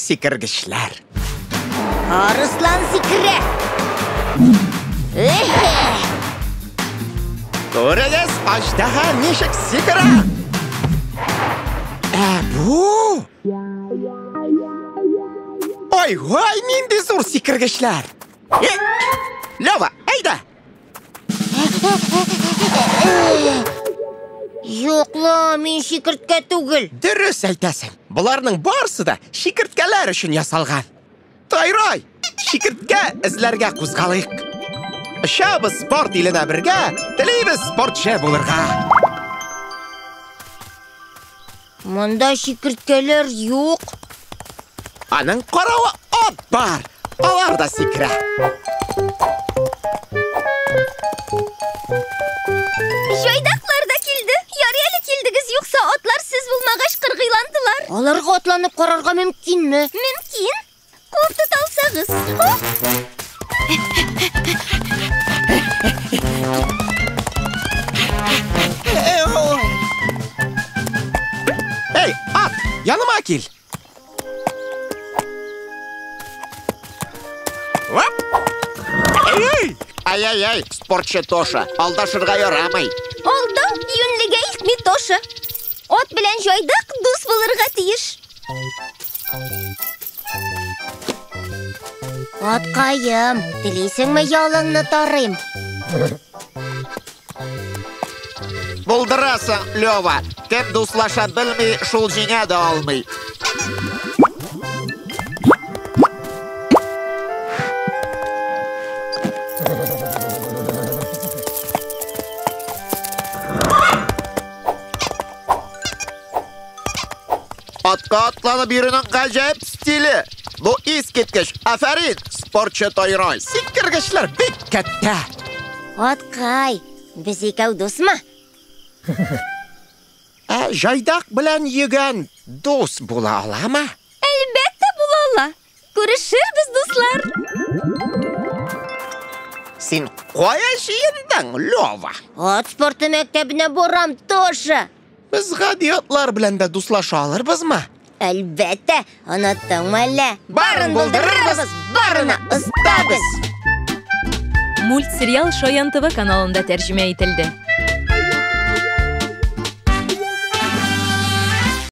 сикергечләр. Арыслан сикерә. Күрегез, аждаһа ничек сикерә. Ә бу? Ай-һай, нинди зур сикергечләр. Лева, әйдә. Юк ла, мин чикерткә түгел. Дөрес әйтәсең. Боларның барысы да чикерткәләр өчен ясалган. Тайрай, чикерткә эзләргә кузгалыйк. Очабыз спорт иленә бергә, телибез спортчы булырга. Монда чикерткәләр юк. Аның каравы ат бар. Алар да сикерә. Җайдаклар да килде. Ярый әле килдегез, юкса атлар сез булмагач кыргыйландылар. Аларга атланып карарга мөмкинме? Мөмкин. Куып тота алсагыз. Эй, ат, яныма кил. Ай-яй-яй, спортчы Тоша, алдашырга ярамый. Алдау юньлегә илтми, Тоша. Ат белән җайдак дус булырга тиеш. Аткаем, телисеңме ялыңны тарыйм? Булдырасың, Лева. Кем дуслаша белми, шул җиңә дә алмый. Атка атланып йөрүнең гаҗәеп стиле. Бу искиткеч. Афәрин, спортчы Тайрай. Сикергечләр бик кәттә. Аткай, без икәү дусмы? Ә җайдак белән йөгән дус була аламы? Әлбәттә була ала. Күрешербез, дуслар. Син кая җыендың, Лева? Ат спорты мәктәбенә барам, Тоша. Без гади атлар белән дә дуслаша алырбызмы? Әлбәттә, оныттыңмы әллә? Барын булдырырбыз, барына оста без! Мультсериал Шаян ТВ каналында тәрҗемә ителде.